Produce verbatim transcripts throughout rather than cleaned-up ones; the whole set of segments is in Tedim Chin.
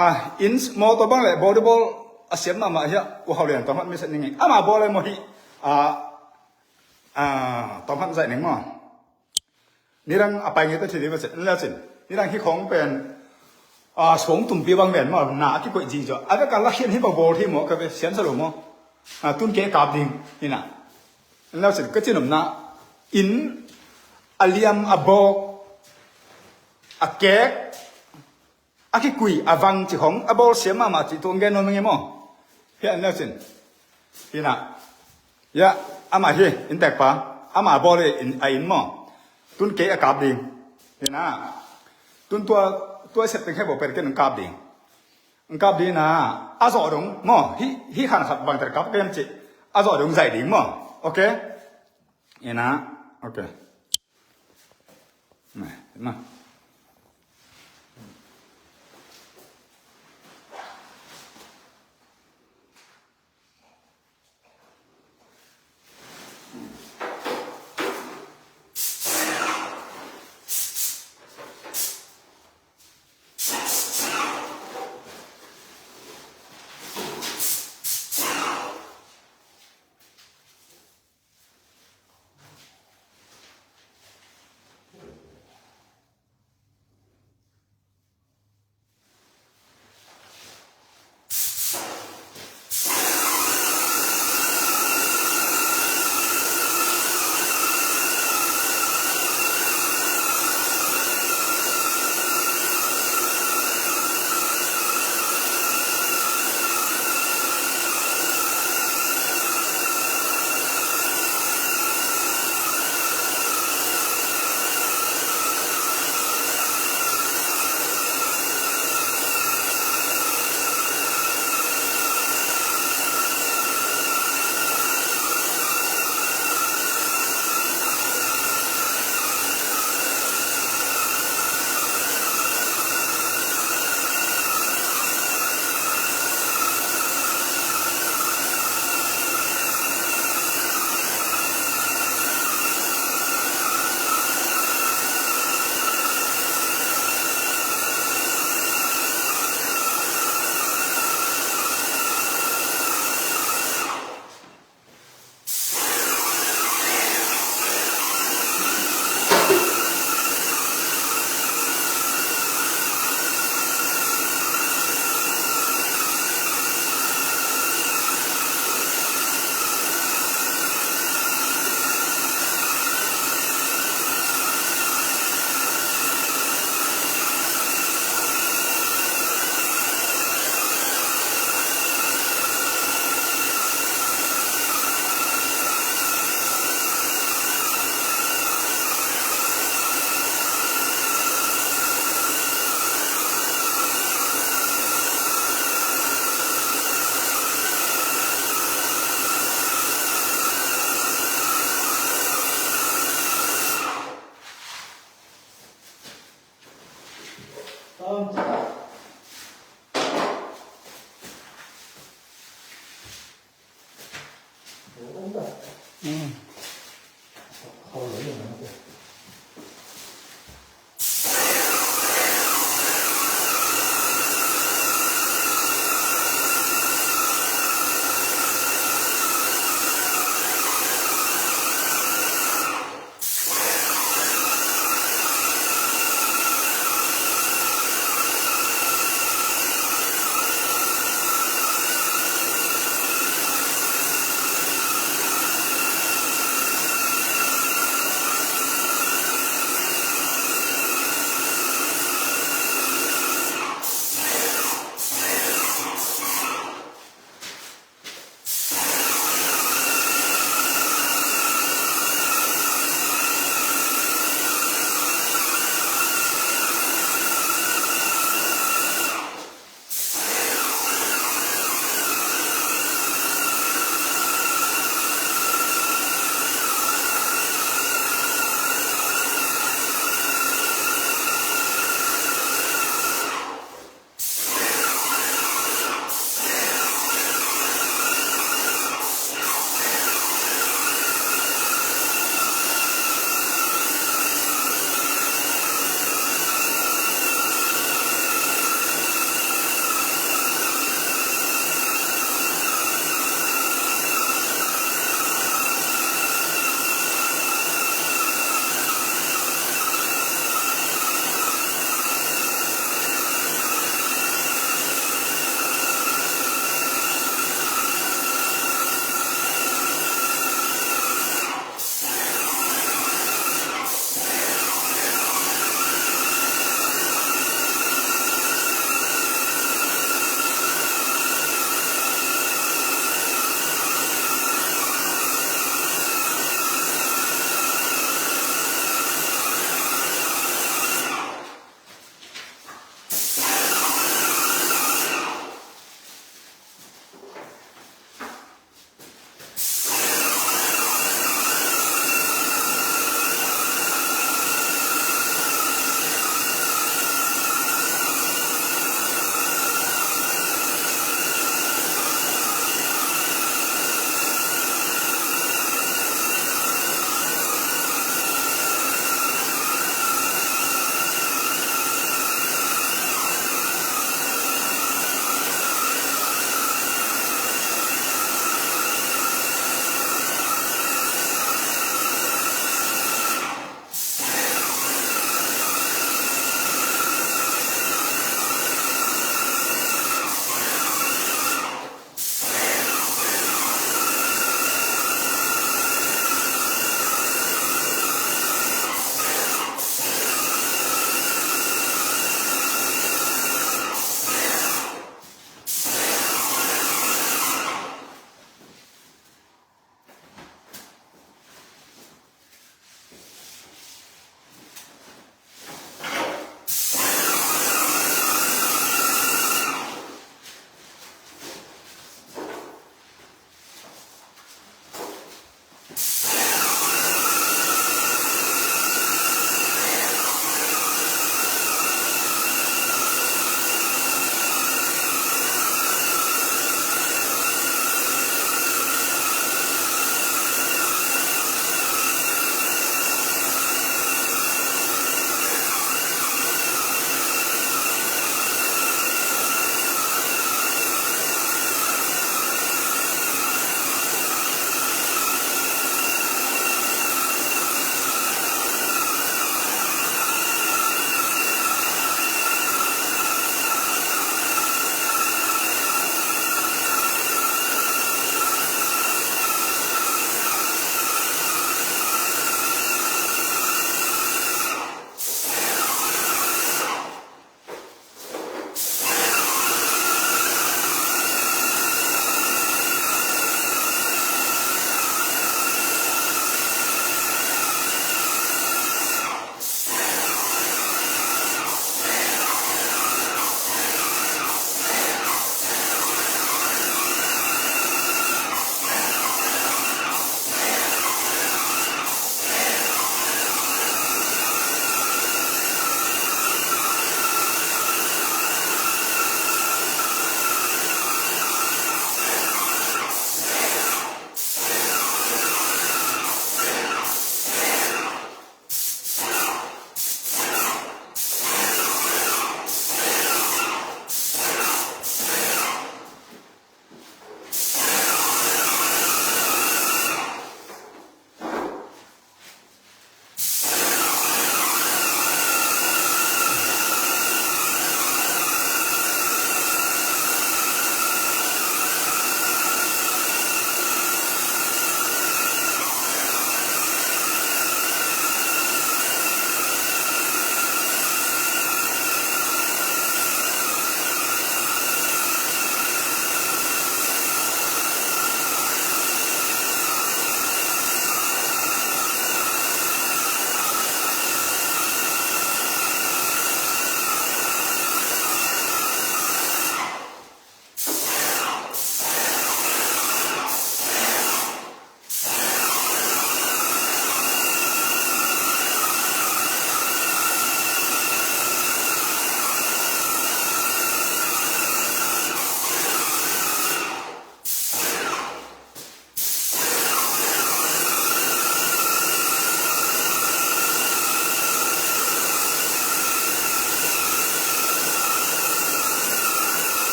Ah, in motor bang le volleyball a siam mahmah hi a, U Hau Lian tawm khat message ning ei. Ama bawl le maw hi. Ah, ah, tawm khat zaih ning maw. Nidang a pai ngei ta thei ding a cin, an leu cin. Nidang hi khawng pen, ah, suang tumpi bang ven maw, na a kikoih zing zaw. A vek a la khian hi bang bawl hi maw, ka ve sian sa lo maw. Ah, tun kei kap ding, hi na. An leu cin, ka cin om na, in a liam a bawk, a kek, a kikui, a vang ci khong, a bawl siam mahmah ci tuang gen nuam ing ei maw. Hi an leu cin. Hi na. Ya, ama hi, inntek pa. Ama bawl hi in, a in maw. Tun kei a kap ding. Hi na. Tun tua, tua sep teng he bo per ken kap ding. Kap ding na. A zawh dong maw. Hi, hi khan khat bang ter kap kem ci. A zawh dong zaih ding maw. Okay? Ina, okay. Nah, nah.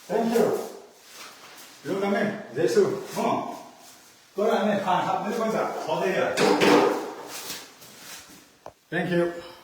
Thank you. Lungdam e, Jesu. Maw. Tua leh a ne, khan khap na ding bangzah khawl thei hia? Thank you.